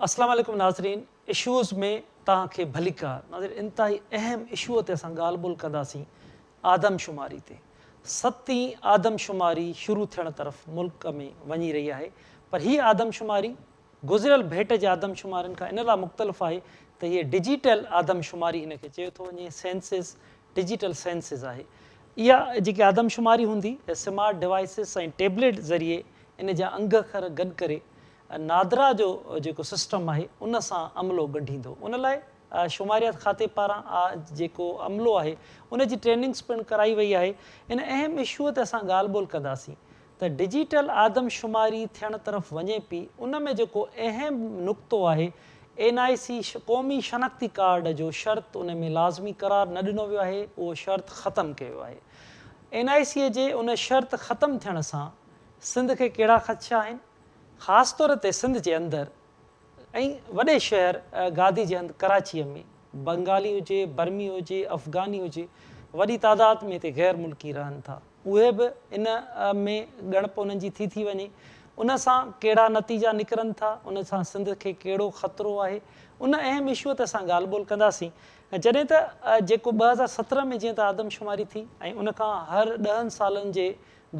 اسلام عليڪم ناظرين اشوز ۾ توهان کي ڀليڪار ناظرين انتهائي اهم اشو تي اسان ڳالهه ٻولهه ڪنداسين آدمشماري تي ستين آدمشماري شروع ٿيڻ طرف ملڪ ۾ وڃي رهي آهي پر هي آدمشماري گذريل ڀيٽ جي آدمشمارين کان ان لاء مختلف آهي ته هيء ڊجيٽل آدمشماري هن کي چيو ٿو وڃي سينسز ڊجيٽل سينسز آهي اها جيڪي آدمشماري هوندي سمارٽ ڊوائسز ۽ ٽيبليٽ ذريعي ان جا انگ اکر گڏ ڪري نادرا جو جيڪو سسٽم آهي ان سان عملو ڳنڍيندو ان لاء شماريات کاتي پاران جيڪو عملو آهي ان جي ٽريننگس پڻ ڪرائي وئي آهي ان اهم اشو تي اسان ڳالهه ٻولهه ڪنداسين ته ڊجيٽل آدمشماري ٿيڻ طرف وڃي پي ان ۾ جيڪو اهم نقطو آهي اين آء سي قومي شناختي ڪارڊ جو شرط ان ۾ لازمي قرار نه ڏنو ويو آهي اهو شرط ختم ڪيو ويو آهي اين آء سي جي ان شرط ختم ٿيڻ سان سنڌ کي ڪهڙا خدشا آهن خاص طور تي سنڌ جي اندر ۽ وڏي شهر گادي جي هنڌ ڪراچيء ۾ بنگالي هجي، برمي هجي، افغاني هجي وڏي تعداد ۾ هتي غير ملڪي رهن ٿا. اهي به ان ۾ ڳڻپ انهن جي ٿي ٿي وڃي. ان سان ڪهڙا نتيجا نڪرن ٿا، ان سان سنڌ کي ڪهڙو خطرو آهي، ان اهم اشوء تي اسان ڳالهه ٻولهه ڪنداسين. جڏهن ته جيڪو 2017 ۾ جيئن ته آدمشماري ٿي ۽ ان کان هر ڏهن سالن جي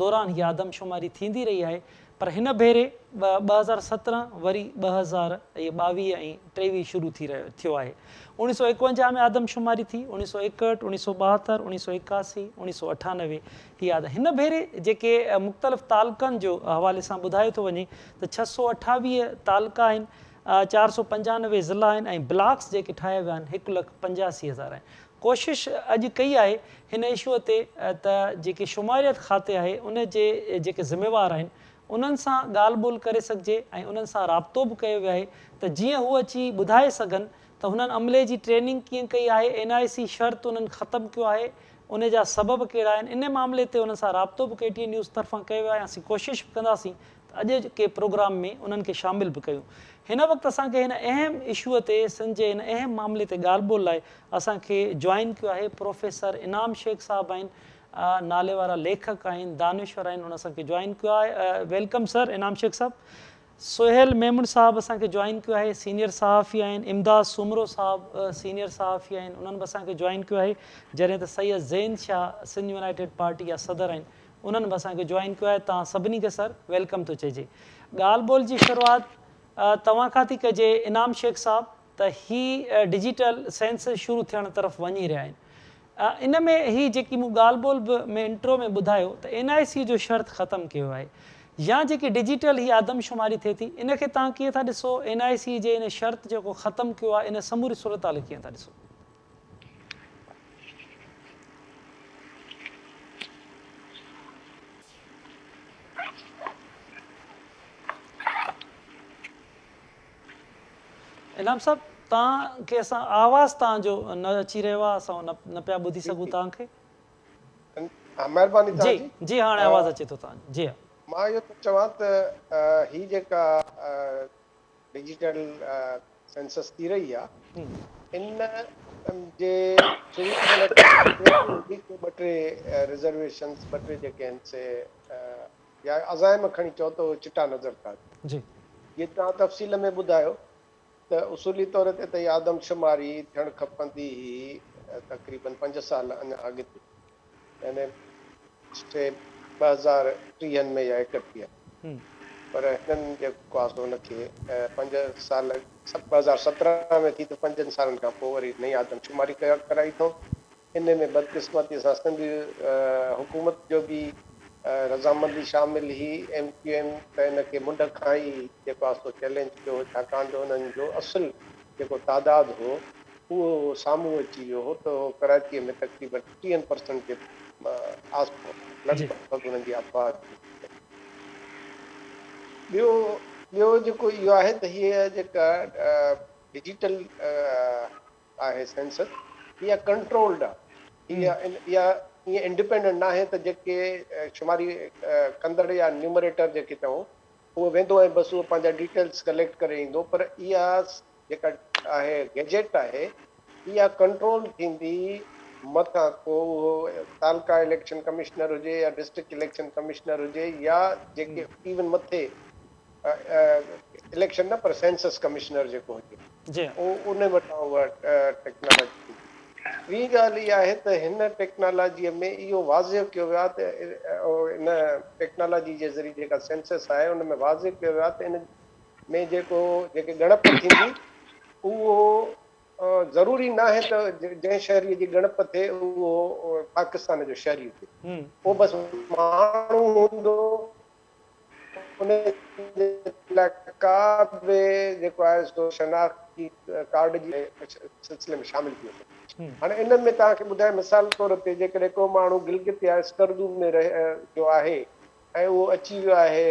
دوران هيء آدمشماري ٿيندي رهي آهي پر هن ڀيري 2017 وري 2022 ۽ 23 شروع ٿي رهيو ٿيو آهي. 1951 ۾ آدمشماري ٿي، 1961، 1972، 1981، 1998 هي آد هن ڀيري جيڪي مختلف تعلقن جو حوالي سان ٻڌايو ٿو وڃي ته 628 تعلقا آهن، 495 ضلعا آهن ۽ بلاڪس جيڪي ٺاهيا ويا آهن هڪ لک 85 هزار آهن. ڪوشش اڄ ڪئي آهي هن اشوء تي ته جيڪي شماريات کاتي آهي ان جي جيڪي ذميوار آهن انهن سان ڳالهه ٻولهه ڪري سگهجي ۽ انهن سان رابطو به ڪيو ويو آهي ته جيئن هو اچي ٻڌائي سگهن ته هنن عملي جي ٽريننگ ڪيئن ڪئي آهي اين آء سي شرط انهن ختم ڪيو آهي ان جا سبب ڪهڙا آهن ان معاملي تي انهن سان رابطو به ڪي ٽي اين نيوز طرفان ڪيو ويو آهي اسين ڪوشش به ڪنداسين ته اڄ ڪي پروگرام ۾ انهن کي شامل به ڪيون. هن وقت اسان کي هن اهم اشوء تي سنڌ جي هن اهم معاملي تي ڳالهه ٻولهه لاء اسان کي جوائن ڪيو آهي پروفيسر انعام شيخ صاحب آهن نالي وارا ليکڪ آهن دانشور آهن انهن اسان کي جوائن ڪيو آهي welcome سر انعام شيخ صاحب سهيل ميمڻ صاحب اسان کي جوائن ڪيو آهي سينيئر صحافي آهن امداد سومرو صاحب سينيئر صحافي آهن انهن به اسان کي جوائن ڪيو آهي جڏهن ته سيد زين شاهه سنڌ يونائيٽيڊ پارٽي جا صدر آهن انهن به اسان کي جوائن ڪيو آهي توهان سڀني کي سر welcome ٿو چئجي. ڳالهه ٻولهه جي شروعات توهان کان ٿي ڪجي انعام شيخ صاحب ته هي ڊجيٽل سينسز شروع ٿيڻ طرف وڃي رهيا آهن ان ۾ هي جيڪي مون ڳالهه ٻولهه به ۾ انٽرو ۾ ٻڌايو ته اين آء سي جو شرط ختم ڪيو آهي يا جيڪي ڊجيٽل هي آدمشماري ٿئي ٿي ان کي توهان ڪيئن ٿا ڏسو اين آء سي جي ان شرط جيڪو ختم ڪيو آهي ان سموري صورتحال کي ڪيئن ٿا ڏسو. انعام صاحب توهان کي اسان آواز توهان جو نه اچي رهيو آهي اسان نه پيا ٻڌي سگهون توهان کي. مهرباني توهان جي. جي هاڻي آواز اچي ٿو توهان جو جي ها. مان اهو ٿو چوان ته هي جيڪا ڊجيٽل سينسس ٿي رهي آهي ان جي شروع ٿيڻ کان پهرين به ٻه ٽي رزرويشنز ٻه ٽي جيڪي آهن سي يا عزائم کڻي چئو ته اهي چٽا نظر ٿا اچن. جي. جيئن توهان تفصيل ۾ ٻڌايو ته اصولي طور تي ته اها آدمشماري ٿيڻ کپندي هئي تقريبن پنج سال اڃا اڳتي يعني سي 2030 ۾ يا 31 پر هنن جيڪو آهي سو ان کي پنج سال 2017 ۾ ٿي ته پنجن سالن کان پوء وري نئين آدمشماري ڪرائي اٿئون. ان ۾ بدقسمتي سان سنڌ حڪومت جو به رضامندي شامل هئي. ايم ڪيو ايم ته ان کي منڍ کان ئي جيڪو آهي سو چئلينج ڪيو هو ڇاڪاڻ جو انهن جو اصل جيڪو تعداد هو اهو سامهون اچي ويو هو ته اهو ڪراچيء ۾ تقريبن ٽيهن پرسنٽ جي آس پاس لڳ ڀڳ انهن جي آبادي هئي. ٻيو ٻيو جيڪو اهو آهي ته هيء جيڪا ڊجيٽل آهي سينسس اها ڪنٽرولڊ آهي اها اها ائين انڊيپينڊنٽ ناهي ته جيڪي شماري ڪندڙ يا نيومريٽر جيڪي چئون اهو ويندو ۽ بس اهو پنهنجا ڊيٽيلس ڪليڪٽ ڪري ايندو پر اها جيڪا آهي گيجيٽ آهي اها ڪنٽرول ٿيندي مٿان ڪو اهو تعلقه اليڪشن ڪمشنر هجي يا ڊسٽرڪٽ اليڪشن ڪمشنر هجي يا جيڪي ايون مٿي اليڪشن نه پر سينسس ڪمشنر جيڪو هجي ان وٽان اها ٽيڪنالاجي ٿيندي. ٽين ڳالهه اها آهي ته هن ٽيڪنالاجيء ۾ اهو واضح ڪيو ويو آهي ته ان ٽيڪنالاجي جي ذريعي جيڪا سينسس آهي ان ۾ واضح ڪيو ويو آهي ته ان ۾ جيڪو جيڪي ڳڻپ ٿيندي اهو ضروري ناهي ته جنهن شهريء جي ڳڻپ ٿئي اهو پاڪستان جو شهري هجي اهو بس ماڻهو هوندو ان جي لاء ڪا به جيڪو آهي سو شناختي ڪارڊ جي سلسلي ۾ شامل ٿي وڃي. هاڻي ان ۾ توهان کي ٻڌايان مثال طور تي جيڪڏهن ڪو ماڻهو گلگت يا اسڪردو ۾ رهي جو آهي ۽ اهو اچي ويو آهي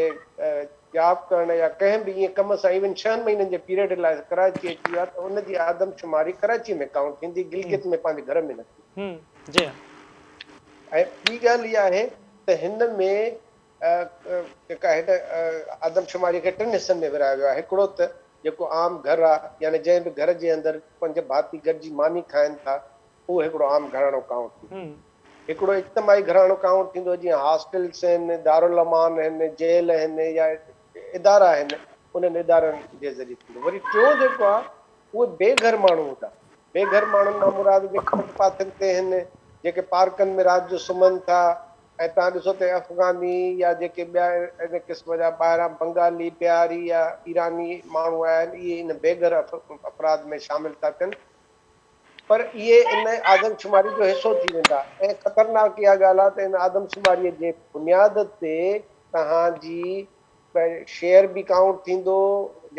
جاب ڪرڻ يا ڪنهن به ائين ڪم سان ايون ڇهن مهينن جي پيريڊ لاء ڪراچي اچي ويو آهي ته ان جي آدمشماري ڪراچي ۾ ڪائونٽ ٿيندي گلگت ۾ پنهنجي گهر ۾ نه ٿيندي. ۽ ٻي ڳالهه اها آهي ته هن ۾ جيڪا هن آدمشماريء کي ٽن حصن ۾ ورهايو ويو آهي. هڪڙو ته جيڪو عام گهر آهي، يعني جنهن به گهر جي اندر پنج ڀاتي گڏجي ماني کائن ٿا، اهو هڪڙو عام گهراڻو ڪائونٽ ٿيندو. هڪڙو اجتماعي گهراڻو ڪائونٽ ٿيندو، جيئن هاسٽلس آهن، دارالامان آهن، جيل آهن يا ادارا آهن، انهن ادارن جي ذريعي ٿيندو. وري ٽيون جيڪو آهي، اهي بي گهر ماڻهو هوندا. بي گهر ماڻهن مان مراد جيڪي فٽ پاٿن تي آهن، جيڪي پارڪن ۾ رات جو سمهن ٿا ۽ توهان ڏسو ته افغاني يا جيڪي ٻيا ان قسم جا ٻاهران بنگالي، بهاري يا ايراني ماڻهو آيا آهن، اهي ان بي گهر افراد ۾ شامل ٿا ٿين. پر اهي ان آدمشماري جو حصو ٿي ويندا ۽ خطرناڪ اها ڳالهه آهي ته ان آدمشماري جي بنياد تي توهان جي شيئر به ڪائونٽ ٿيندو،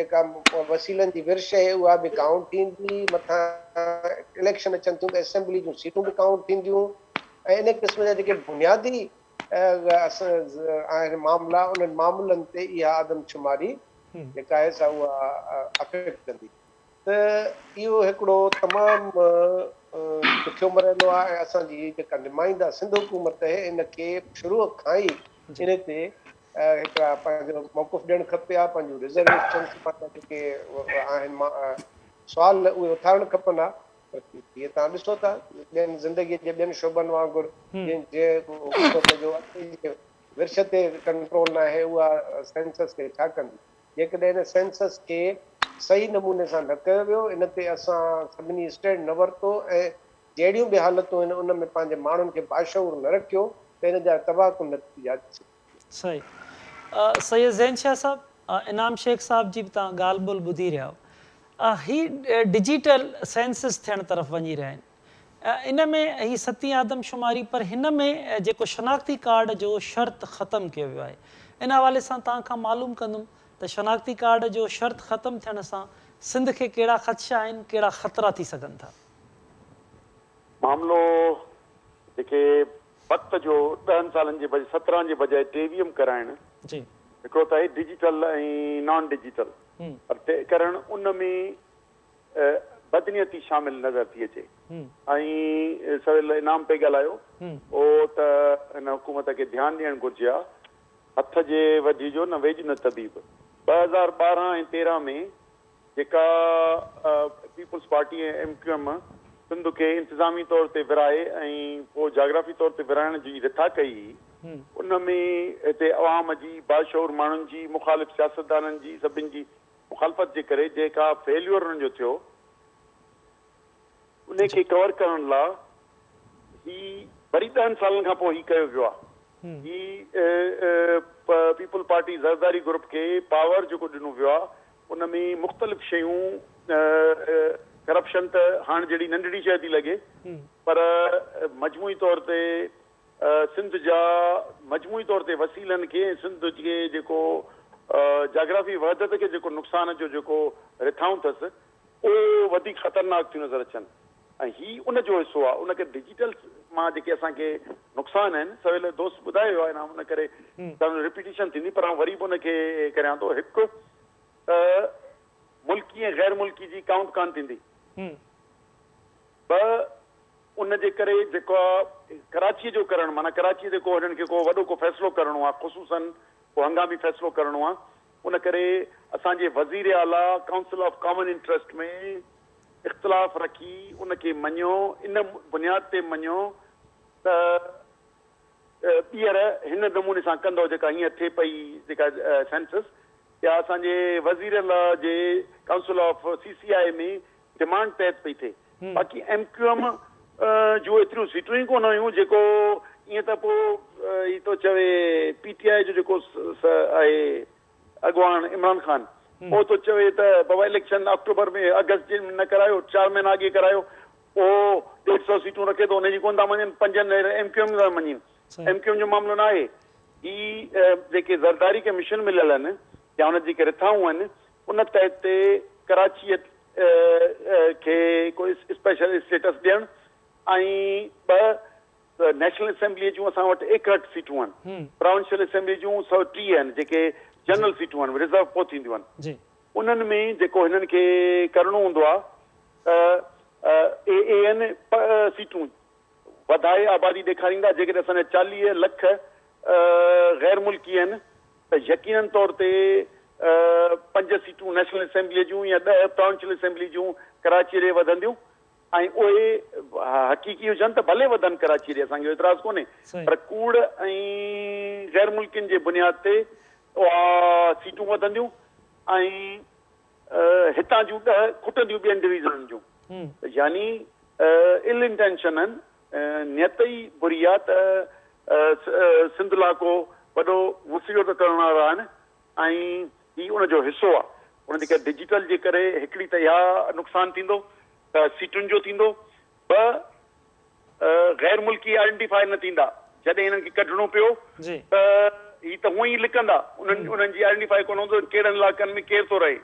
جيڪا وسيلن جي ورڇ آهي اها به ڪائونٽ ٿيندي، مٿان اليڪشن اچن ٿيون ته اسيمبلي جون سيٽون به ڪائونٽ ٿينديون ۽ ان قسم جا جيڪي بنيادي آهن معاملا انهن معاملن تي اها آدمشماري جيڪا آهي سا اها افيڪٽ ڪندي ته اهو هڪڙو تمام ڏکيو مرحلو آهي ۽ اسان جي جيڪا نمائنده سنڌ حڪومت آهي ان کي شروع کان ئي ان تي هڪڙا پنهنجو موقف ڏيڻ کپي ها، پنهنجون رزرويشنز پنهنجا جيڪي آهن سوال اهي اٿارڻ کپن ها پر جيئن توهان ڏسو ٿا ٻين زندگي جي ٻين شعبن وانگر جنهن حڪومت جو اٽي جي ورڇ تي ڪنٽرول ناهي اها سينسس کي ڇا ڪندي؟ جيڪڏهن ان سينسس کي صحيح نموني سان نه ڪيو ويو ان تي اسان سڀني اسٽينڊ نه ورتو ۽ جهڙيون به حالتون آهن ان ۾ پنهنجي ماڻهن کي باشعور نه رکيو ته ان جا تباهه ڪن نتيجا ڏسي. صحيح سيد زين شاهه صاحب انعام شيخ صاحب جي به توهان ڳالهه ٻولهه ٻڌي رهيا آهيو هي ڊجيٽل سينسس ٿيڻ طرف وڃي رهيا آهن ان ۾ هي ستين آدمشماري پر هن ۾ جيڪو شناختي ڪارڊ جو شرط ختم ڪيو ويو آهي ان حوالي سان توهان کان معلوم ڪندم ته شناختي ڪارڊ جو شرط ختم ٿيڻ سان سنڌ کي ڪهڙا خدشا آهن ڪهڙا خطرا ٿي سگهن ٿا. معاملو جيڪي وقت جو ڏهن سالن جي بجاء 17 جي بجاء 23 ڪرائڻ جي. هڪڙو ته آهي ڊجيٽل ۽ نان ڊجيٽل پر طئي ڪرڻ ان ۾ بدنيتي شامل نظر ٿي اچي ۽ سويل انعام پئي ڳالهايو هو ته هن حڪومت کي ڌيان ڏيڻ گهرجي ها هٿ جي وڍي جو نه ويڄ نه طبيب 2012 ۽ 13 ۾ جيڪا Peoples Party ۽ M Q M Sindh کي انتظامي طور تي ورهائي ۽ پوء جاگرافي طور تي ورهائڻ جي رٿا ڪئي هئي ان ۾ هتي عوام جي باشعور ماڻهن جي مخالف سياستدانن جي سڀن جي مخالفت جي ڪري جيڪا فيليور انهن جو ٿيو انهي کي ڪور ڪرڻ لا هي وري ڏهن سالن کان پوء هي ڪيو ويو آهي. هي پيپلز پارٽي زرداري گروپ کي پاور جيڪو ڏنو ويو آهي ان ۾ مختلف شيون ڪرپشن ته هاڻ جهڙي ننڍڙي شيء ٿي لڳي پر مجموعي طور تي سنڌ جا مجموعي طور تي وسيلن کي ۽ سنڌ جي جيڪو جاگرافي وحدت کي جيڪو نقصان جو جيڪو رٿائون اٿس اهو وڌيڪ خطرناڪ ٿيون نظر اچن ۽ هي ان جو حصو آهي ان ڪري ڊجيٽل مان جيڪي اسان کي نقصان آهن سويل دوست ٻڌايو ويو آهي ان ڪري رپيٽيشن ٿيندي پر آئون وري به ان کي ڪريان ٿو هڪ ته ملڪي ۽ غير ملڪي جي ڪائونٽ ڪانه ٿيندي ٻه ان جي ڪري جيڪا ڪراچيء جو ڪرڻ معنيٰ ڪراچيء تي ڪو هنن کي ڪو وڏو ڪو فيصلو ڪرڻو آهي خصوصاً ڪو هنگامي فيصلو ڪرڻو آهي ان ڪري اسان جي وزير اعليٰ ڪائونسل آف ڪامن انٽريسٽ ۾ اختلاف رکي ان کي مڃيو ان بنياد تي مڃيو ته ٻيهر هن نموني سان ڪندو جيڪا هينئر ٿئي پئي جيڪا سينسس اها اسان جي وزير اعليٰ جي council of C C I ۾ demand تحت پئي ٿئي. باقي ايم ڪيو ايم جون ايتريون سيٽون ئي ڪونه هيون جيڪو ائين ته پوء هي ٿو چوي پي ٽي آء جو جيڪو آهي اڳواڻ عمران خان اهو ٿو چوي ته بابا اليڪشن آڪٽوبر ۾ آگسٽ جي نه ڪرايو 4 مهينا اڳي ڪرايو، اهو 150 سيٽون رکي ٿو ان جي ڪونه ٿا مڃن، پنجن ايم ڪيو ايم ٿا مڃين. ايم ڪيو ايم جو معاملو نه آهي هي، جيڪي زرداري کي مشن مليل آهن يا ان جيڪي رٿائون آهن ان تحت تي ڪراچيء کي ڪو اسپيشل اسٽيٽس ڏيڻ ۽ 2 نيشنل اسيمبليء جون اسان وٽ 61 سيٽون آهن، پراونشل اسيمبليء جون 130 آهن جيڪي جنرل سيٽون آهن رزرو پوء ٿينديون آهن. انهن ۾ جيڪو هنن کي ڪرڻو هوندو آهي ته اهي آهن سيٽون وڌائي آبادي ڏيکاريندا، جيڪڏهن اسان جا 40 لک غير ملڪي آهن ته يقينن طور تي 5 سيٽون نيشنل اسيمبليء جون يا 10 پراونشل اسيمبلي جون ڪراچيء ڏي وڌنديون ۽ اهي حقيقي هجن ته ڀلي وڌن ڪراچيء ڏي، اسان کي اعتراض ڪونهي، پر ڪوڙ ۽ غير ملڪين جي بنياد تي اها سيٽون وڌنديون ۽ هتان جون 10 کٽنديون ٻين ڊويزنن جون، يعني ال انٽينشن آهن، نيت ئي بري آ ته سنڌ لا ڪو وڏو مصيبت ڪرڻ وارا آهن ۽ هي ان جو حصو آ. ان جي ڪري ڊجيٽل جي ڪري هڪڙي ته اها نقصان ٿيندو ته سيٽن جو ٿيندو، ٻه غير ملڪي آئيڊنٽيفائي نه ٿيندا، جڏهن هنن کي ڪڍڻو پيو ته هي ته هونئن ئي لڪندا، انهن جي آئيڊنٽيفائي ڪونه هوندو ته ڪهڙن علائقن ۾ ڪير ٿو رهي.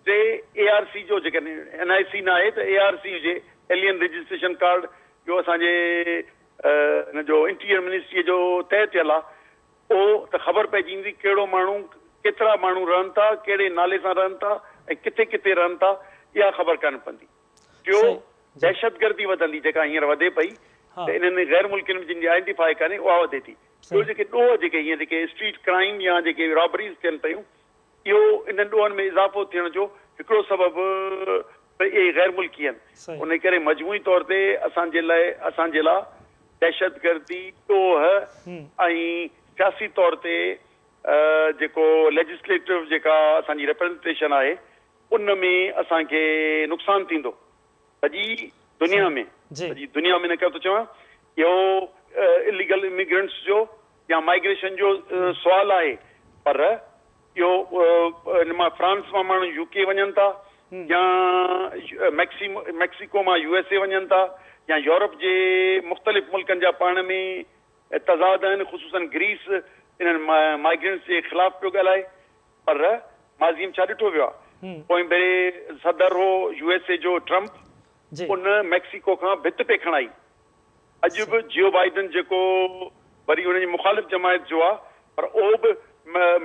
ٽي اي آر سي جو جيڪڏهن اين آء سي نه آهي ته اي آر سي هجي، ايلين رجسٽريشن ڪارڊ جو اسان جي هن جو انٽيريئر منسٽريء جو طئي ٿيل آهي، اهو ته خبر پئجي ويندي ڪهڙو ماڻهو، ڪيترا ماڻهو رهن ٿا، ڪهڙي نالي سان رهن ٿا ۽ ڪٿي ڪٿي رهن ٿا، اها خبر ڪانه پوندي. ٽيو، دهشتگردي وڌندي جيڪا هينئر وڌي پئي ته انهن غير ملڪين ۾ جن جي آئيڊنٽيفائي ڪانهي اها وڌي ٿي. ٻيو جيڪي ڏوهه جيڪي هينئر جيڪي اسٽريٽ ڪرائيم يا جيڪي رابريز ٿين پيون اهو انهن ڏوهن ۾ اضافو ٿيڻ جو هڪڙو سبب ته اهي غير ملڪي آهن. انهي ڪري مجموعي طور تي اسان جي لاء اسان جي لاء دهشتگردي، ڏوهه ۽ سياسي طور تي جيڪو ليجسليٽو جيڪا اسان جي ريپريزنٽيشن آهي ان ۾ اسان کي نقصان ٿيندو. سڄي دنيا ۾ سڄي دنيا ۾ ان ڪري ٿو چوان اهو اليگل اميگرنٽس جو يا مائگريشن جو سوال آهي پر اهو ان مان فرانس مان ماڻهو يو ڪي وڃن ٿا يا ميڪسيڪو مان يو ايس اي وڃن ٿا يا يورپ جي مختلف ملڪن جا پاڻ ۾ تضاد آهن، خصوصن گريس انهن مائگرنٽس جي خلاف پيو ڳالهائي پر ماضي ۾ ڇا ڏٺو ويو آهي؟ پوئين ڀيري صدر هو يو ايس اي جو ٽرمپ، ان ميڪسيڪو کان ڀت پئي کڻائي. اڄ به جيو بائيڊن جيڪو وري ان جي مخالف جماعت جو آهي پر اهو به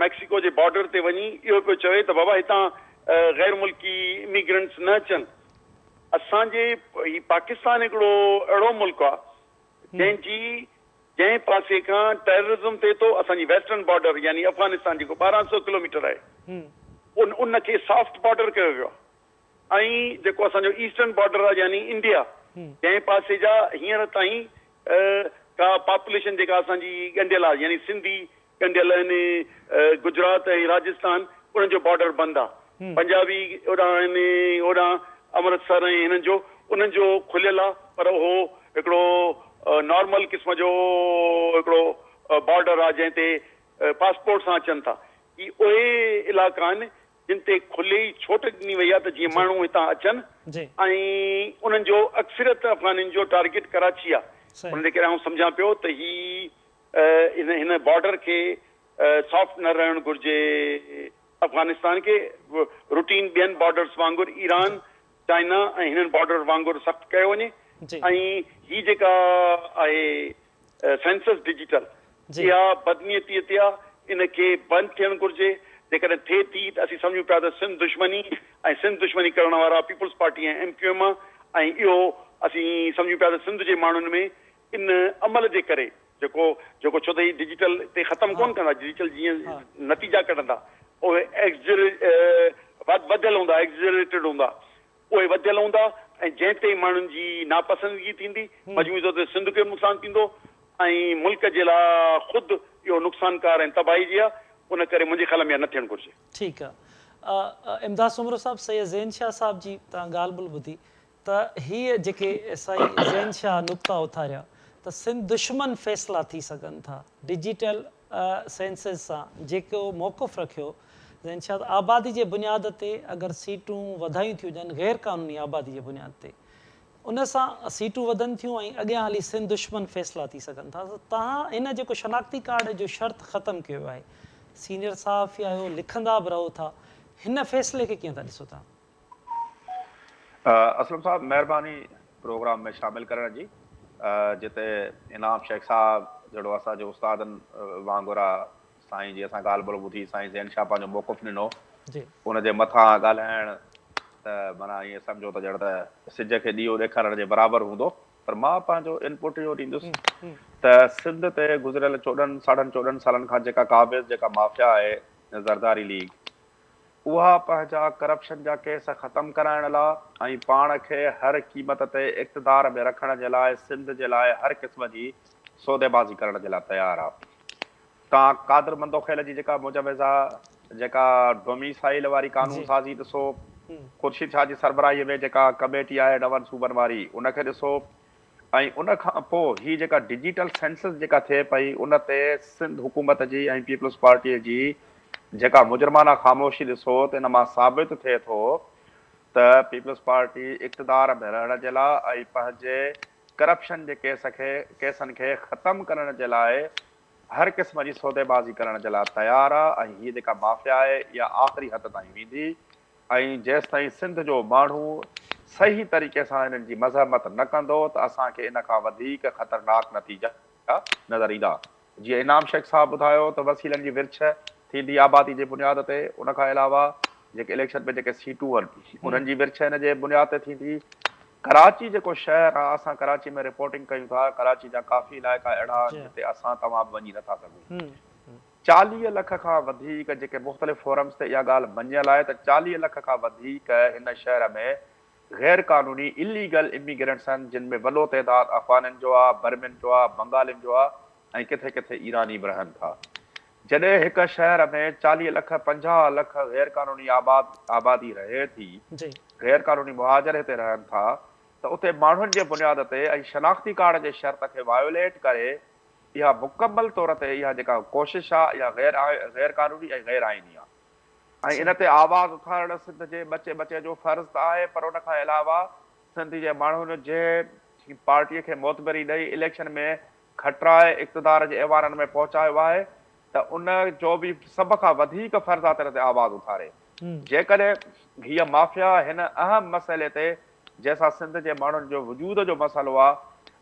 ميڪسيڪو جي بارڊر تي وڃي اهو پيو چوي ته بابا هتان غير ملڪي اميگرنٽس نه اچن. اسان جي هي پاڪستان هڪڙو اهڙو ملڪ آهي جنهن جي جنهن پاسي کان ٽيررزم ٿئي ٿو، اسان جي ويسٽرن بارڊر يعني افغانستان جيڪو 1200 ڪلوميٽر آهي ان ان کي سافٽ بارڊر ڪيو ويو آهي ۽ جيڪو اسان جو ايسٽرن بارڊر آهي يعني انڊيا جنهن پاسي جا هينئر تائين ڪا پاپوليشن جيڪا اسان جي ڳنڍيل آهي يعني سنڌي ڳنڍيل آهن گجرات ۽ راجستان انهن جو بارڊر بند آهي پنجابي اوڏانهن آهن اوڏانهن امرتسر ۽ هنن جو انهن جو کليل آهي پر اهو هڪڙو نارمل قسم جو هڪڙو بارڊر آهي جنهن تي پاسپورٽ سان اچن ٿا. هي اهي علائقا آهن جن تي کلي ڇوٽ ڏني وئي آهي ته جيئن ماڻهو هتان اچن ۽ انهن جو اڪثريت افغانين جو ٽارگيٽ ڪراچي آهي. ان جي ڪري آئون سمجهان پيو ته هي هن بارڊر کي سافٽ نه رهڻ گهرجي. افغانستان کي روٽين ٻين بارڊرز وانگر ايران، چائنا ۽ هنن بارڊر وانگر سخت ڪيو وڃي ۽ هي جيڪا آهي سينسس ڊجيٽل اها بدنيتي تي آ ان کي بند ٿيڻ گهرجي جيڪڏهن ٿئي ٿي ته اسين سمجهون پيا ته سنڌ دشمني ۽ سنڌ دشمني ڪرڻ وارا peoples party ۽ M Q M آ ۽ اهو اسين سمجهون پيا ته سنڌ جي ماڻهن ۾ ان عمل جي ڪري جيڪو جيڪو ڇو ته هي ڊجيٽل تي ختم ڪونه ڪندا ڊجيٽل جيئن نتيجا ڪڍندا اهي ايگزر وڌيل هوندا ايگزريٽيڊ هوندا اهي وڌيل هوندا ۽ جنهن تي ماڻهن جي ناپسندگي ٿيندي مجموعي طور تي سنڌ کي به نقصان ٿيندو ۽ ملڪ جي لاء خود اهو نقصانڪار ۽ تباهي جي آهي. ان ڪري منهنجي خيال ۾ اها نه ٿيڻ گهرجي. ٺيڪ آ امداد سومرو صاحب سيد زين شاهه صاحب جي توهان ڳالهه ٻولهه ٻڌي ته هيء جيڪي سائين زين شاهه نقطا اٿاريا ته سنڌ دشمن فيصلا ٿي سگهن ٿا ڊجيٽل سينسز سان جيڪو موقف رکيو زين شاهه ته آبادي جي بنياد تي اگر سيٽون وڌايون ٿيون وڃن غير قانوني آبادي جي بنياد تي ان سان سيٽون وڌن ٿيون ۽ اڳيان هلي سنڌ دشمن فيصلا ٿي سگهن ٿا ته توهان هن جيڪو شناختي ڪارڊ جو شرط ختم ڪيو ويو آهي سينيئر صحافي آهيو لکندا به رهو ٿا هن فيصلي کي ڪيئن ٿا ڏسو توهان؟ اسلم صاحب مهرباني پروگرام ۾ شامل ڪرڻ جي جتي انعام شيخ صاحب جهڙو اسان جي استادن وانگر آ سائين جي اسان ڳالهه ٻولهه ٻڌي سائين زين شاهه پنهنجو موقف ڏنو ان جي مٿان ڳالهائڻ ته معنيٰ ائين سمجهو ته ڄڻ ته سج کي ڏيئو ڏيکارڻ جي برابر هوندو پر مان پنهنجو انپٽ اهو ڏيندس ته سنڌ تي گذريل چوڏهن ساڍن چوڏهن سالن کان جيڪا قابض جيڪا مافيا آهي زرداري ليگ اها پنهنجا ڪرپشن جا ڪيس ختم ڪرائڻ لا ۽ پاڻ کي هر قيمت تي اقتدار ۾ رکڻ جي لاء سنڌ جي لاء هر قسم جي سوديبازي ڪرڻ جي لاء تيار آ. توهان قادر مندوخيل جي جيڪا مجوزه جيڪا ڊوميسائيل واري قانون سازي ڏسو، خورشيد شاهه جي سربراهي ۾ جيڪا ڪميٽي آهي نون صوبن واري ان کي ڏسو ۽ ان کان پوء هي جيڪا ڊجيٽل سينسس جيڪا ٿئي پئي ان تي سنڌ حڪومت جي ۽ پيپلز پارٽي جي جيڪا مجرمانه خاموشي ڏسو ته ان مان ثابت ٿئي ٿو ته پيپلز پارٽي اقتدار ۾ رهڻ جي لاء ۽ پنهنجي ڪرپشن جي ڪيس کي ڪيسن کي ختم ڪرڻ جي لاء هر قسم جي سوديبازي ڪرڻ جي لاء تيار آ ۽ هيء جيڪا مافيا آهي اها آخري حد تائين ويندي ۽ جيستائين سنڌ جو ماڻهو صحيح طريقي سان هنن جي مزاحمت نه ڪندو ته اسان کي ان کان وڌيڪ خطرناڪ نتيجا نظر ايندا. جيئن انعام شيخ صاحب ٻڌايو ته وسيلن جي ورڇ ٿيندي آبادي جي بنياد تي ان کان علاوه جيڪي اليڪشن ۾ جيڪي سيٽون آهن انهن جي ورڇ ان جي بنياد تي ٿيندي. ڪراچي جيڪو شهر آهي اسان ڪراچي ۾ رپورٽنگ ڪيون ٿا ڪراچي جا ڪافي علائقا اهڙا آهن جتي اسان توهان به وڃي نٿا سگهون. 40 لک کان وڌيڪ جيڪي مختلف فورمز تي اها ڳالهه مڃيل آهي ته 40 لک کان وڌيڪ هن شهر ۾ غير قانوني Illegal Immigrants آهن جن ۾ وڏو تعداد افغانين جو آهي، برمين جو آهي، بنگالين جو آهي ۽ ڪٿي ڪٿي ايراني به رهن ٿا. جڏهن هڪ شهر ۾ 40 لک 50 لک غير قانوني آباد آبادي رهي ٿي، غير قانوني مهاجر هتي رهن ٿا ته اتي ماڻهن جي بنياد تي ۽ شناختي ڪارڊ جي شرط کي وايوليٽ ڪري اها مڪمل طور تي اها جيڪا ڪوشش آهي اها غير غير قانوني ۽ غير آئيني آهي. ۽ ان تي آواز اٿارڻ سنڌ جي ٻچي ٻچي جو فرض ته آهي پر ان کان علاوه سنڌ جي ماڻهن جنهن پارٽي کي معتبري ڏئي اليڪشن ۾ کٽرائي اقتدار جي ايوانن ۾ پهچايو آهي ته ان جو به سڀ کان وڌيڪ فرض آهي ته ان تي آواز اٿاري جيڪڏهن هيء مافيا هن اهم مسئلي تي جنهن سان سنڌ جي ماڻهن جو وجود جو مسئلو آهي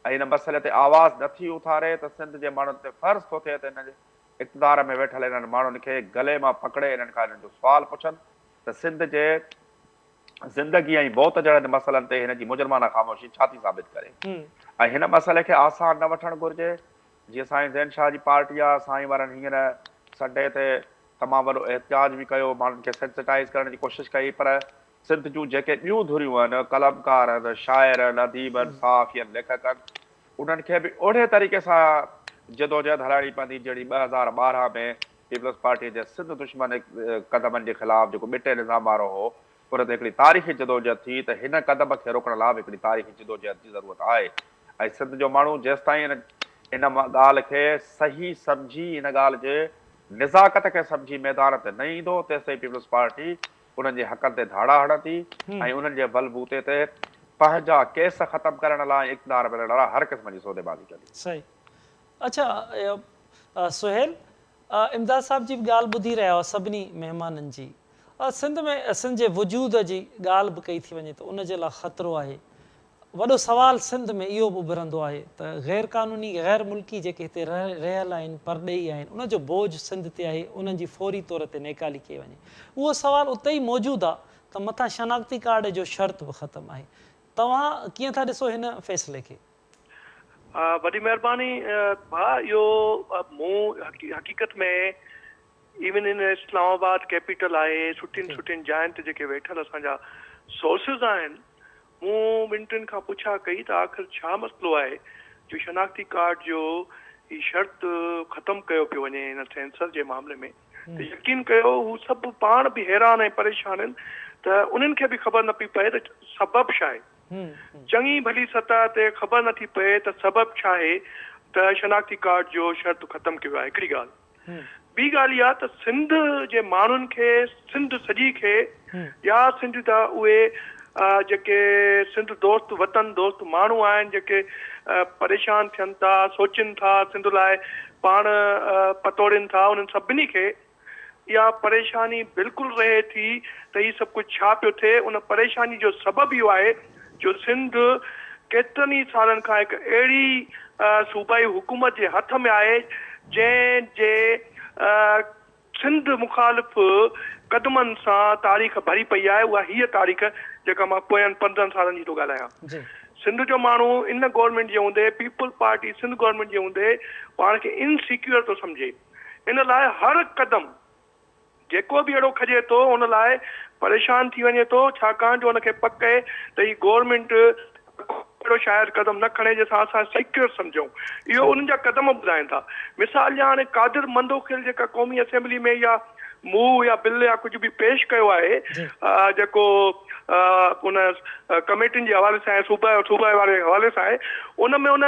۽ ان مسئلي تي آواز نٿي اٿاري ته سنڌ جي ماڻهن تي فرض ٿو ٿئي ته ان اقتدار ۾ ويٺل انهن ماڻهن کي گلي مان پڪڙي انهن کان انهن جو سوال پڇن ته سنڌ جي زندگي ۽ موت جهڙن مسئلن تي هن جي مجرمانه خاموشي ڇا ٿي ثابت ڪري ۽ هن مسئلي کي آسان نه وٺڻ گهرجي جيئن سائين زين شاهه جي پارٽي آ سائين وارن هينئر سنڊي تي تمام وڏو احتجاج به ڪيو ماڻهن کي سينسٽائيز ڪرڻ جي ڪوشش ڪئي پر سنڌ جون جيڪي ٻيون ڌريون آهن قلمڪار آهن شاعر آهن اديب آهن صحافي آهن ليکڪ آهن انهن کي به اهڙي طريقي سان جدوجهد هلائڻي پوندي جهڙي 2012 ۾ پيپلز پارٽيء جي سنڌ دشمن قدمن جي خلاف جيڪو ٻٽي نظام وارو هو ان تي هڪڙي تاريخي جدوجهد ٿي ته هن قدم کي روڪڻ لاء به هڪڙي تاريخي جدوجهد جي ضرورت آهي ۽ سنڌ جو ماڻهو جيستائين ان ڳالهه کي صحيح سمجهي ان ڳالهه جي نزاڪت کي سمجهي ميدان تي نه ايندو تيستائين پيپلز پارٽي انهن جي حقن تي ڌاڙا هڻندي ۽ انهن جي بل بوتي تي پنهنجا ڪيس ختم ڪرڻ لاء ۽ اقتدار ۾ رهڻ لاء هر قسم جي سوديبازي ڪندي. صحيح اڇا سهيل امداد صاحب جي به ڳالهه ٻڌي رهيا هئا سڀني مهمانن جي سنڌ ۾ سنڌ جي وجود جي ڳالهه به ڪئي ٿي وڃي ته ان جي لاء خطرو آهي وڏو سوال سنڌ ۾ اهو به اڀرندو آهي ته غير قانوني غير ملڪي جيڪي هتي رهيل آهن پرڏيهي آهن ان جو بوجه سنڌ تي آهي انهن جي فوري طور تي نيڪالي ڪئي وڃي اهو سوال اتي ئي موجود آهي ته مٿان شناختي ڪارڊ جو شرط به ختم آهي. توهان ڪيئن ٿا ڏسو هن فيصلي کي؟ وڏي مهرباني ڀاء اهو مون حقيقت ۾ ايون ان اسلام آباد ڪيپيٽل آهي سٺين سٺين جاين تي جيڪي ويٺل اسان جا سورسز آهن مون ٻن ٽن کان پڇا ڪئي ته آخر ڇا مسئلو آهي جو شناختي ڪارڊ جو هي شرط ختم ڪيو پيو وڃي هن سينسر جي معاملي ۾ ته يقين ڪيو هو سڀ پاڻ به حيران ۽ پريشان آهن ته انهن کي به خبر نه پئي پئي ته سبب ڇا آهي. چڱي ڀلي سطح تي خبر نه ٿي پئي ته سبب ڇا آهي ته شناختي ڪارڊ جو شرط ختم ڪيو ويو آهي هڪڙي ڳالهه. ٻي ڳالهه اها ته سنڌ جي ماڻهن کي سنڌ سڄي کي يا سنڌ جا اهي جيڪي سنڌ دوست وطن دوست ماڻهو آهن جيڪي پريشان ٿين ٿا سوچين ٿا سنڌ لاء پاڻ پتوڙين ٿا انهن سڀني کي اها پريشاني بلڪل رهي ٿي ته هي سڀ ڪجهه ڇا پيو ٿئي ان پريشاني جو سبب اهو آهي جو سنڌ ڪيترن ئي سالن کان هڪ اهڙي صوبائي حڪومت جي هٿ ۾ آهي جنهن جي سنڌ مخالف قدمن سان تاريخ ڀري پئي آهي اها هيء تاريخ جيڪا مان پوين 15 سالن جي ٿو ڳالهايان. سنڌ جو ماڻهو ان گورنمينٽ جي هوندي پيپلز پارٽي سنڌ گورنمينٽ جي هوندي پاڻ کي انسيڪيور ٿو سمجهي ان لاء هر قدم جيڪو به اهڙو کڄي ٿو ان لاء پريشان ٿي وڃي ٿو ڇاڪاڻ جو ان کي پڪ اهي ته هي گورنمينٽ ڪو اهڙو شايد قدم نه کڻي جنهن سان اسان سيڪيور سمجهون اهو انهن جا قدم ٻڌائين ٿا مثال جا هاڻي قادر مندوخيل جيڪا قومي اسيمبلي ۾ اها موو يا بل يا ڪجهه به پيش ڪيو آهي جيڪو ان ڪميٽين جي حوالي سان آهي صوبائي صوبائي واري حوالي سان آهي ان ۾ ان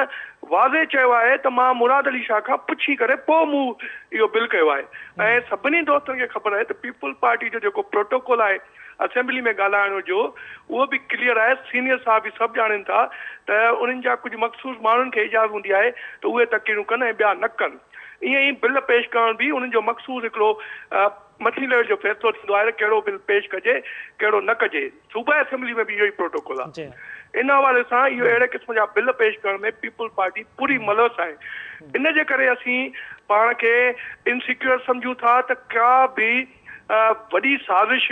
واضح چيو آهي ته مان مراد علي شاهه کان پڇي ڪري پوء مون اهو بل ڪيو آهي ۽ سڀني دوستن کي خبر آهي ته پيپلز پارٽي جو جيڪو پروٽوڪول آهي اسيمبلي ۾ ڳالهائڻ جو اهو به ڪليئر آهي، سينيئر صحافي سڀ ڄاڻين ٿا ته انهن جا ڪجهه مخصوص ماڻهن کي اجازت هوندي آهي ته اهي تقريرون ڪن ۽ ٻيا نه ڪن. ائين ئي بل پيش ڪرڻ به انهن جو مخصوص هڪڙو مٿين ليول جو فيصلو ٿيندو آهي ته ڪهڙو بل پيش ڪجي ڪهڙو نه ڪجي. صوبائي اسيمبلي ۾ به اهو ئي پروٽوڪول آهي. ان حوالي سان اهو اهڙي قسم جا بل پيش ڪرڻ ۾ پيپلز پارٽي پوري ملوث آهي. ان جي ڪري اسين پاڻ کي انسيڪيور سمجهون ٿا ته ڪا به وڏي سازش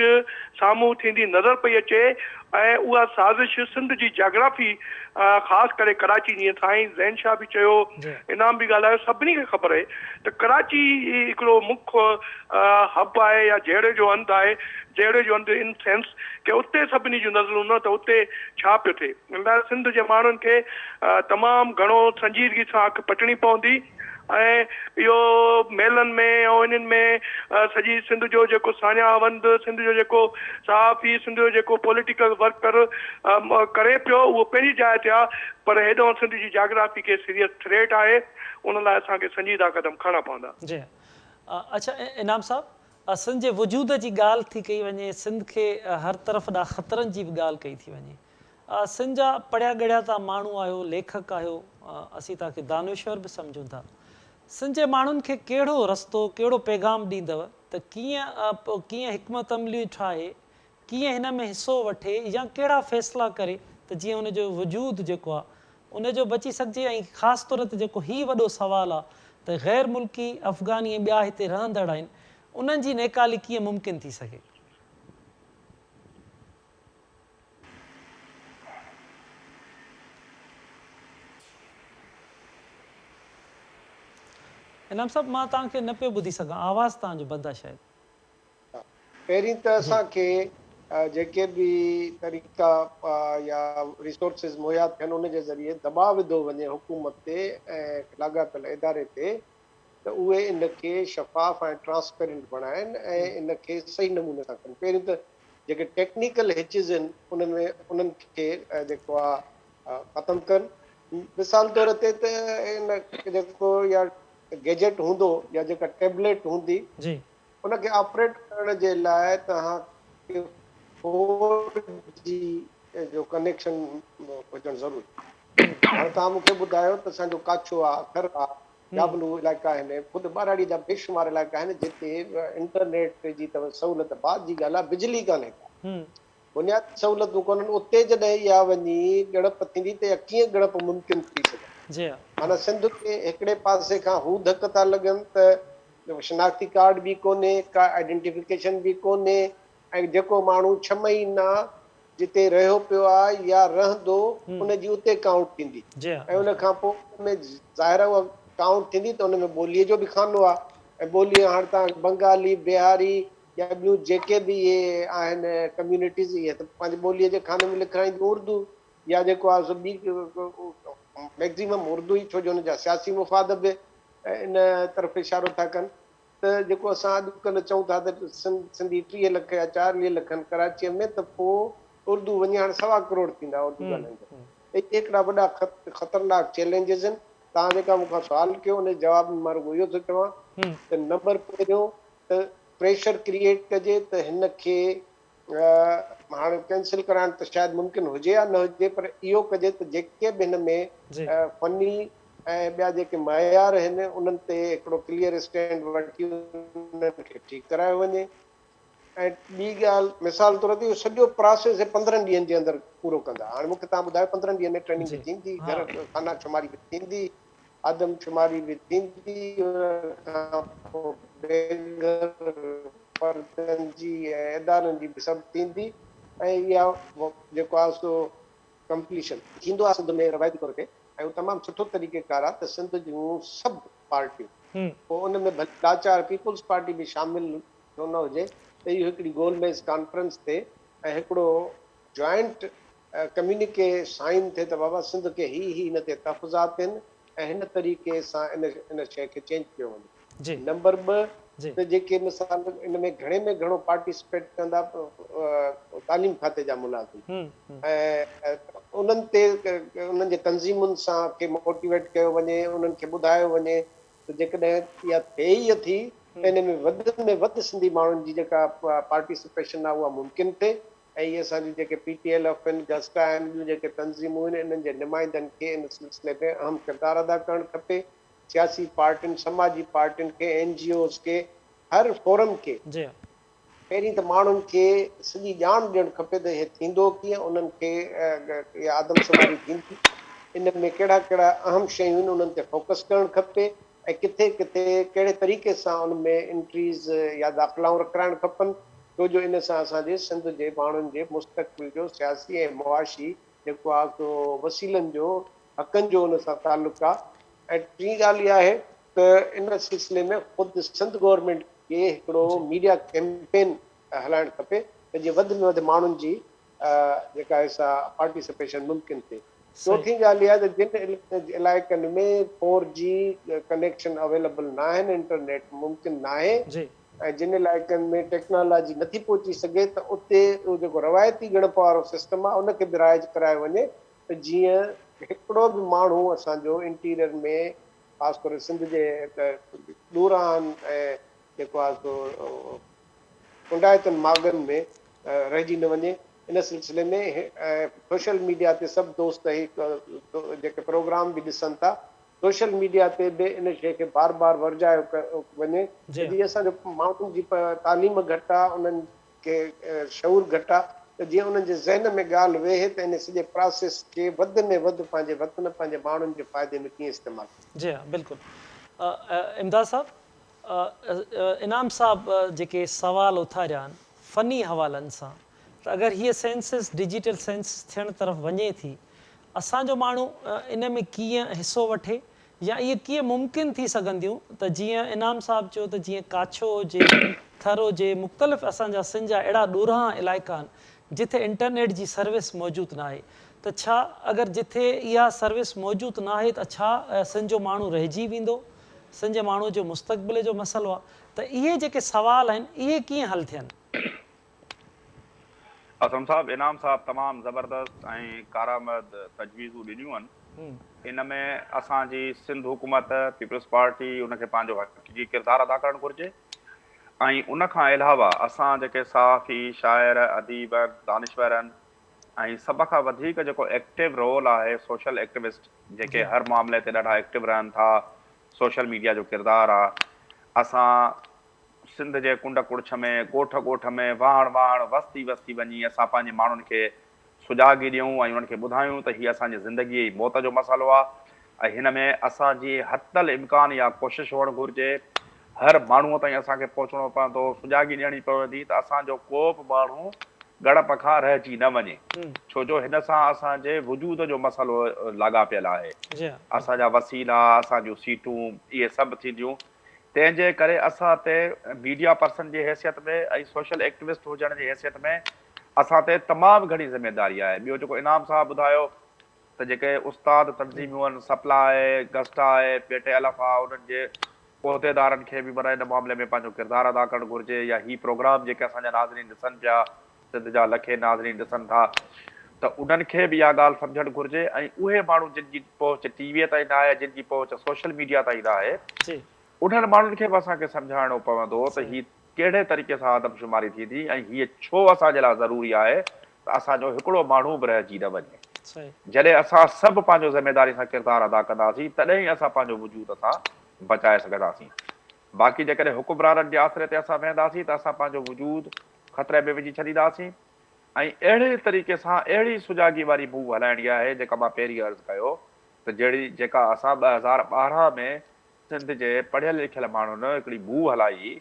سامهون ٿيندي نظر پئي اچي ۽ اها سازش سنڌ جي جاگرافي خاص ڪري ڪراچي جيئن سائين زين شاهه به چيو انعام به ڳالهايو سڀني کي خبر آهي ته ڪراچي هڪڙو مک هب آهي يا جهيڙي جو هنڌ آهي جهيڙي جو هنڌ ان سينس ڪي اتي سڀني جون نظرون نه ته اتي ڇا پيو ٿئي ان لاء سنڌ جي ماڻهن کي تمام گهڻو سنجيدگي سان اک پٽڻي پوندي ۽ اهو ميلن ۾ ۽ انهن ۾ سڄي سنڌ جو جيڪو ساڃاهه وند، سنڌ جو جيڪو صحافي، سنڌ جو جيڪو پوليٽيڪل ورڪر ڪري پيو اهو پنهنجي جاء تي آ پر هيڏانهن سنڌ جي جاگرافي کي سيريس ٿريٽ آهي ان لاء اسان کي سنجيده قدم کڻڻا پوندا. جي اڇا انعام صاحب سنڌ جي وجود جي ڳالهه ٿي ڪئي وڃي سنڌ کي هر طرف ڏانهن خطرن جي به ڳالهه ڪئي ٿي وڃي سنڌ جا پڙهيا ڳڙهيا توهان ماڻهو آهيو، ليکڪ آهيو، اسين توهان کي دانشور به سمجهون ٿا. سنڌ جي ماڻهن کي ڪهڙو رستو، ڪهڙو پيغام ڏيندؤ ته ڪيئن ڪيئن حڪمت عمليون ٺاهي، ڪيئن هن ۾ حصو وٺي يا ڪهڙا فيصلا ڪري ته جيئن ان جو وجود جيڪو آهي ان جو بچي سگهجي ۽ خاص طور تي جيڪو هي وڏو سوال آهي ته غير ملڪي افغاني ۽ ٻيا هتي رهندڙ آهن انهن جي نيڪالي ڪيئن ممڪن ٿي سگهي؟ انعام صاحب مان توهان کي نه پيو ٻڌي سگهان آواز توهان جو بند آ شايد. پهرين ته اسان کي جيڪي به طريقا يا ريسورسز مهيا ٿين ان جي ذريعي دٻاء وڌو وڃي حڪومت تي ۽ لاڳاپيل اداري تي ته اهي ان کي شفاف ۽ ٽرانسپيرنٽ بڻائن ۽ ان کي صحيح نموني سان ڪن. پهريون ته جيڪي ٽيڪنيڪل هچز آهن ان ۾ انهن کي جيڪو آ ختم ڪن. مثال طور تي ته ان جيڪو يا گيجيٽ هوندو يا جيڪا ٽيبليٽ هوندي ان کي آپريٽ ڪرڻ جي لاء توهان کي فور جي جو ڪنيڪشن هجڻ ضروري. هاڻي توهان مون کي ٻڌايو ته اسان جو ڪاڇو آ، ٿر آ، جابلو علائقا آهن، خود ٻهراڙي جا بيشمار علائقا آهن جتي انٽرنيٽ جي ته سهولت بعد جي ڳالهه آهي بجلي ڪانهي ڪا. بنيادي سهولتون ڪونهن اتي جڏهن اها وڃي ڳڻپ ٿيندي ته اها ڪيئن ڳڻپ ممڪن ٿي سگهندي. معنيٰ سنڌ کي هڪڙي پاسي کان هو ڌڪ ٿا لڳن ته شناختي ڪارڊ به ڪونهي، ڪا آئيڊنٽيفڪيشن به ڪونهي ۽ جيڪو ماڻهو ڇهه مهينا جتي رهيو پيو آ يا رهندو ان جي اتي ڪائونٽ ٿيندي ۽ ان کان پوء ان ۾ ظاهر آ اها ڪائونٽ ٿيندي ته ان ۾ ٻوليء جو به خانو آ ۽ ٻوليء هاڻ توهان بنگالي، بهاري يا ٻيون جيڪي به اهي آهن ڪميونٽيز اهي ته پنهنجي ٻوليء جي خاني ۾ لکرائينديون اردو يا جيڪو آ سو ٻي ميڪزيمم اردو ئي ڇو جو ان جا سياسي مفاد به ان طرف اشارو ٿا ڪن. ته جيڪو اسان اڄڪلهه چئون ٿا ته سنڌي 30 لک يا 40 لک آهن ڪراچيء ۾ ته پوء اردو وڃي هاڻي سوا ڪروڙ ٿيندا اردو ڳالهائيندڙ. اهي هڪڙا وڏا خطرناڪ چئلينجز آهن. توهان جيڪا مون کان سوال ڪيو ان جي جواب ۾ مان رڳو اهو ٿو چوان ته نمبر پهريون ته پريشر ڪريئيٽ ڪجي ته هن کي هاڻي ڪينسل ڪرائڻ ته شايد ممڪن هجي يا نه هجي پر اهو ڪجي ته جيڪي به هن ۾ فني ۽ ٻيا جيڪي معيار آهن انهن تي هڪڙو ڪليئر اسٽينڊ وٺي انهن کي ٺيڪ ڪرايو وڃي ۽ ٻي ڳالهه مثال طور تي اهو سڄو پراسيس هي 15 ڏينهن جي اندر پورو ڪندا. هاڻي مون کي توهان ٻڌايو 15 ڏينهن ۾ ٽريننگ به ٿيندي، گهر خانه شماري به ٿيندي، آدم شماري به ٿيندي، ان کان پوء بي گهر فردن جي ۽ ادارن جي به سڀ ٿيندي ۽ اها جيڪو آهي سو ڪمپليشن. ٿيندو آهي سنڌ ۾ روايتي طور تي ۽ اهو تمام سٺو طريقيڪار آهي ته سنڌ جون سڀ پارٽيون پوء ان ۾ ڀلي لاچار پيپلز پارٽي به شامل ڇو نه هجي ته اهو هڪڙي گول ميز ڪانفرنس ٿئي ۽ هڪڙو جوائنٽ ڪميونيڪي سائن ٿئي ته بابا سنڌ کي هي هي هن تي تحفظات آهن ۽ هن طريقي سان ان ان شيء کي چينج ڪيو وڃي. نمبر 2 ته جيڪي مثال ان ۾ گهڻي ۾ گهڻو پارٽيسپيٽ ڪندا تعليم کاتي جا ملازم ۽ انهن تي انهن جي تنظيمن سان کي موٽيويٽ ڪيو وڃي انهن کي ٻڌايو وڃي ته جيڪڏهن اها ٿئي ئي ٿي ته ان ۾ وڌ ۾ وڌ سنڌي ماڻهن جي جيڪا پارٽيسپيشن آهي اها ممڪن ٿئي ۽ اهي اسان جون جيڪي پي ٽي ايل ايف آهن، گسٽا آهن، ٻيون جيڪي تنظيمون آهن انهن جي نمائندن کي ان سلسلي ۾ اهم ڪردار ادا ڪرڻ کپي. سياسي پارٽين، سماجي پارٽين کي، اين جي اوز کي، هر فورم کي پهرين ته ماڻهن کي سڄي ڄاڻ ڏيڻ کپي ته هي ٿيندو ڪيئن، انهن کي اها آدمشماري ٿيندي، ان ۾ ڪهڙا ڪهڙا اهم شيون آهن انهن تي فوڪس ڪرڻ کپي ۽ ڪٿي ڪٿي ڪهڙي طريقي سان ان ۾ انٽريز يا داخلائون رکرائڻ کپن ڇو جو ان سان اسان جي سنڌ جي ماڻهن جي مستقبل جو سياسي ۽ معاشي جيڪو آهي سو وسيلن جو حقن جو ان سان تعلق آهي ۽ ٽين ڳالهه اها آهي ته ان سلسلي ۾ خود سنڌ گورنمينٽ کي هڪڙو ميڊيا ڪيمپين هلائڻ کپي ته جيئن وڌ ۾ وڌ ماڻهن جي جيڪا آهي سا پارٽيسپيشن ممڪن ٿئي. چوٿين ڳالهه اها ته جن علائقن ۾ فور جي ڪنيڪشن اويليبل ناهن، انٽرنيٽ ممڪن ناهي ۽ جن علائقن ۾ ٽيڪنالاجي نٿي پهچي سگهي ته اتي اهو جيڪو روايتي ڳڻپ وارو سسٽم آهي ان کي به رائج ڪرايو وڃي ته جيئن هڪڙو به ماڻهو اسان جو انٽيريئر ۾ خاص ڪري سنڌ جي ڏورانهن ۽ جيڪو آهي سو ڪنڊائتن ماڳن ۾ رهجي نه وڃي. ان سلسلي ۾ سوشل ميڊيا تي سڀ دوست هي جيڪي پروگرام به ڏسن ٿا سوشل ميڊيا تي به ان شيء کي بار بار ورجايو وڃي ته جيئن اسان جو ماڻهن جي تعليم گهٽ آ انهن کي شعور گهٽ آ ته جيئن انهن جي ذهن ۾ ڳالهه ويهي ته ان سڄي پراسيس کي وڌ ۾ وڌ پنهنجي وطن پنهنجي ماڻهن جي فائدي ۾ ڪيئن استعمال ڪجي. جي ها بلڪل امداد صاحب انعام صاحب جيڪي سوال اٿاريا آهن فني حوالن سان ته اگر هيء سينسس ڊجيٽل سينسس ٿيڻ طرف وڃي ٿي اسان جو ماڻهو ان ۾ ڪيئن حصو وٺي يا اهي ڪيئن ممڪن ٿي سگهنديون ته جيئن انعام صاحب چيو ته جيئن ڪاڇو هجي ٿر هجي مختلف اسان جا سنڌ جا اهڙا ڏورانهان علائقا آهن جٿي انٽرنيٽ جي سروس موجود ناهي ته ڇا اگر جٿي اها سروس موجود ناهي ته ڇا سنڌ جو ماڻهو رهجي ويندو سنڌ جي ماڻهو جو مستقبل جو مسئلو آهي ته اهي جيڪي سوال آهن اهي ڪيئن حل ٿين؟ اسلم صاحب انعام صاحب تمام زبردست ۽ ڪارآمد تجويزون ڏنيون آهن ان ۾ اسان جي سنڌ حڪومت پيپلز پارٽي ان کي پنهنجو حقيقي ڪردار ادا ڪرڻ گهرجي ۽ ان کان علاوه اسان جيڪي صحافي شاعر اديب دانشور آهن ۽ سڀ کان وڌيڪ جيڪو ايڪٽو رول آهي سوشل ايڪٽوسٽ جيڪي هر معاملي تي ڏاڍا ايڪٽو رهن ٿا سوشل ميڊيا جو ڪردار آ اسان سنڌ جي ڪنڊ ڪڙڇ ۾ ڳوٺ ڳوٺ ۾ واهڻ واهڻ وستي وستي وڃي اسان پنهنجي ماڻهن کي سجاڳي ڏيون ۽ انهن کي ٻڌايون ته هي اسان جي زندگي ۽ موت جو مسئلو آ ۽ هن ۾ اسان جي حتي الامڪان اها ڪوشش هئڻ گهرجي هر ماڻهوء تائين اسان کي پهچڻو پوندو، سجاڳي ڏيڻي پوندي ته اسان جو ڪو به ماڻهو ڳڻپ کان رهجي نه وڃي، ڇو جو هن سان اسان جي وجود جو مسئلو لاڳاپيل آهي. اسان جا وسيلا، اسان جون سيٽون، اهي سڀ ٿينديون، تنهن جي ڪري اسان تي ميڊيا پرسن جي حيثيت ۾ ۽ سوشل ايڪٽوسٽ هجڻ جي حيثيت ۾ اسان تي تمام گهڻي ذميداري آهي. ٻيو جيڪو انعام صاحب ٻڌايو ته جيڪي استاد تنظيمون آهن، سپلا آهي، گسٽا آهي، پي ٽي الف آهي، انهن جي عهديدارن کي به معنيٰ ان معاملي ۾ پنهنجو ڪردار ادا ڪرڻ گهرجي يا هي پروگرام جيڪي اسان جا ناظرين ڏسن پيا سنڌ جا لکين ناظرين ڏسن ٿا ته انهن کي به اها ڳالهه سمجهڻ گهرجي ۽ اهي ماڻهو جن جي پهچ ٽي ويء تائين نه آهي جن جي پهچ سوشل ميڊيا تائين نه آهي انهن ماڻهن کي به اسان کي سمجهائڻو پوندو ته هي ڪهڙي طريقي سان آدمشماري ٿيندي ۽ هيء ڇو اسان جي لاء ضروري آهي ته اسان جو هڪڙو ماڻهو به رهجي نه وڃي. جڏهن اسان سڀ پنهنجو ذميداري سان ڪردار ادا ڪنداسين تڏهن ئي اسان پنهنجو وجود اسان بچائي سگهنداسين. باقي جيڪڏهن حڪمرانن جي آسري تي اسان ويهنداسين ته اسان پنهنجو وجود خطري ۾ وجهي ڇڏينداسين ۽ اهڙي طريقي سان اهڙي سجاڳي واري موو هلائڻي آهي جيڪا مان پهرين عرض ڪيو ته جهڙي جيڪا اسان 2012 ۾ سنڌ جي پڙهيل لکيل ماڻهن هڪڙي موو هلائي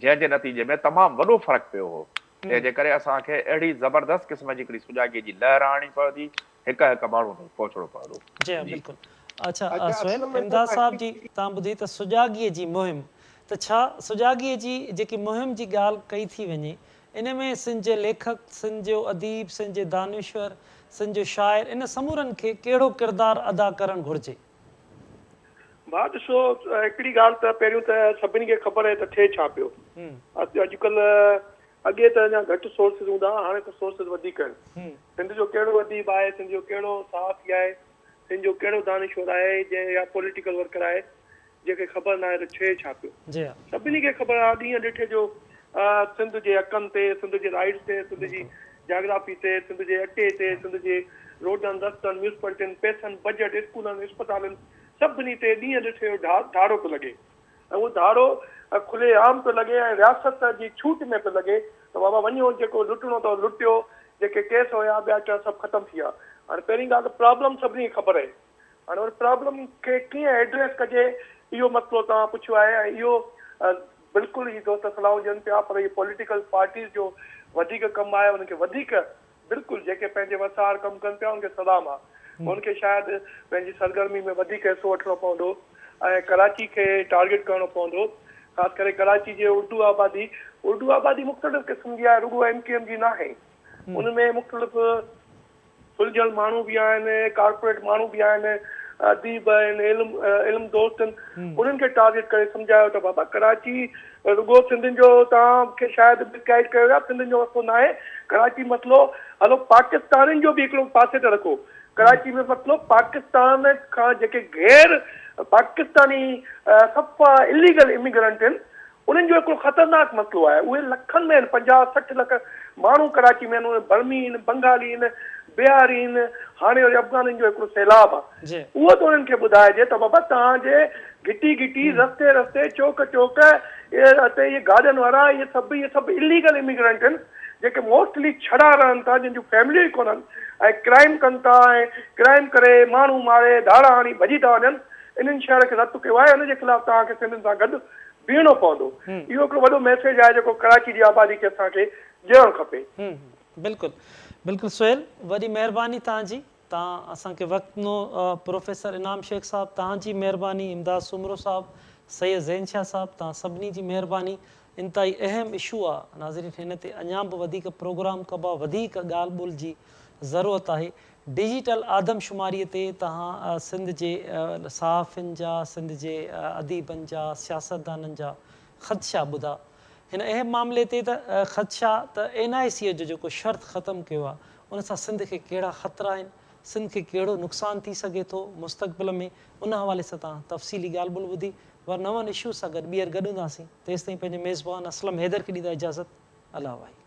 جنهن جي نتيجي ۾ تمام وڏو فرق پيو هو تنهن جي ڪري اسان کي اهڙي زبردست قسم جي هڪڙي سجاڳي جي لهر آڻڻي پوندي هڪ هڪ ماڻهو تائين پهچڻو پوندو. جي ها بلڪل اڇا سهيل امداد صاحب جي تان ٻڌي ته سجاڳي جي مهم ته ڇا سجاڳي جي جيڪي مهم جي ڳالهه ڪئي ٿي وڃي ان ۾ سنڌ جي ليکڪ سنڌ جو اديب سنڌ جي دانشور سنڌ جو شاعر ان سمورن کي ڪهڙو ڪردار ادا ڪرڻ گهرجي؟ ڀاء ڏسو هڪڙي ڳالهه ته پهريون ته سڀني کي خبر آهي ته ٿئي ڇا پيو. اڄڪلهه اڳي ته اڃا گهٽ سورسز هوندا هئا هاڻي ته سورسز وڌيڪ آهن. سنڌ جو ڪهڙو اديب آهي، سنڌ جو ڪهڙو صحافي آهي، سنڌ جو ڪهڙو دانشور آهي جنهن يا پوليٽيڪل ورڪر آهي جنهن کي خبر ناهي ته ٿئي ڇا پيو. سڀني کي خبر آهي ڏينهن ڏٺي جو سنڌ جي حقن تي، سنڌ جي رائيٽس تي، سنڌ جي جاگرافي تي، سنڌ جي اٽي تي، سنڌ جي روڊن، رستن، ميونسپلٽين، پئسن، بجيٽ، اسڪولن، اسپتالن سڀني تي ڏينهن ڏٺي جو ڌاڙو پيو لڳي ۽ اهو ڌاڙو کلي عام پيو لڳي ۽ رياست جي ڇوٽ ۾ پيو لڳي ته بابا وڃو جيڪو لٽڻو اٿو لٽيو، جيڪي ڪيس هيا ٻيا ٽيا سڀ ختم ٿي ويا. هاڻي پهرين ڳالهه ته پرابلم سڀني کي خبر آهي. هاڻي ان پرابلم کي ڪيئن ايڊريس ڪجي اهو مسئلو توهان پڇيو آهي ۽ اهو بلڪل هي دوست صلاحون ڏين پيا پر اهي پوليٽيڪل پارٽيز جو وڌيڪ ڪم آهي انهن کي وڌيڪ بلڪل جيڪي پنهنجي وس آهر ڪم ڪن پيا انهن کي سلام آهي انهن کي شايد پنهنجي سرگرمي ۾ وڌيڪ حصو وٺڻو پوندو ۽ ڪراچي کي ٽارگيٽ ڪرڻو پوندو خاص ڪري ڪراچي جي اردو آبادي اردو آبادي مختلف قسم جي آهي رڳو ايم ڪيو ايم جي ناهي ان ۾ مختلف سلجهيل ماڻهو به آهن، ڪارپوريٽ ماڻهو به آهن، اديب آهن، علم علم دوست آهن، انهن کي ٽارگيٽ ڪري سمجهايو ته بابا ڪراچي رڳو سنڌين جو توهان کي شايد مس گائيڊ ڪيو ويو آهي، سنڌين جو مسئلو ناهي، ڪراچي مسئلو هلو پاڪستانين جو به هڪڙو پاسي تي رکو، ڪراچي ۾ مسئلو پاڪستان کان جيڪي غير پاڪستاني صفا اليگل اميگرنٽ آهن انهن جو هڪڙو خطرناڪ مسئلو آهي، اهي لکن ۾ آهن، 50، 60 لک ماڻهو ڪراچي ۾ آهن، اهي برمي آهن، بنگالي آهن، بهاري آهن، هاڻي وري افغانين جو هڪڙو سيلاب آهي، اهو ته انهن کي ٻڌائجي ته بابا توهان جي گهٽي گهٽي، رستي رستي، چوڪ چوڪ تي اهي گاڏن وارا اهي سڀ اهي سڀ اليگل اميگرنٽ آهن، جيڪي موسٽلي ڇڙا رهن ٿا، جن جون فيمليون ئي ڪونهن ۽ ڪرائيم ڪن ٿا ۽ ڪرائيم ڪري ماڻهو ماري ڌاڙا هڻي ڀڄي ٿا وڃن، انهن شهر کي رت ڪيو آهي، ان جي خلاف توهان کي سنڌين سان گڏ بيهڻو پوندو. اهو هڪڙو وڏو ميسيج آهي جيڪو ڪراچي جي آبادي کي اسان کي ڏيڻ کپي. بلڪل بلڪل سهيل وڏي مهرباني توهان جي توهان اسان کي وقت ڏنو پروفيسر انعام شيخ صاحب توهان جي مهرباني امداد سومرو صاحب سيد زين شاهه صاحب توهان سڀني جي مهرباني انتهائي اهم اشو آ ناظرين هن تي اڃان به وڌيڪ پروگرام ڪبا وڌيڪ ڳالهه ٻولهه جي ضرورت آهي ڊجيٽل آدمشماريء تي توهان سنڌ جي صحافين جا، سنڌ جي اديبن جا، سياستدانن جا خدشا ٻڌا. هن اهم معاملي تي ته خدشا ته اين آء سيء جو جيڪو شرط ختم ڪيو آهي، ان سان سنڌ کي ڪهڙا خطرا آهن، سنڌ کي ڪهڙو نقصان ٿي سگهي ٿو مستقبل ۾، ان حوالي سان توهان تفصيلي ڳالهه ٻولهه ٻڌي. ور نون اشوز سان گڏ ٻيهر گڏ هونداسين، تيستائين پنهنجي ميزبان اسلم حيدر کي ڏيندا اجازت. الله واهي.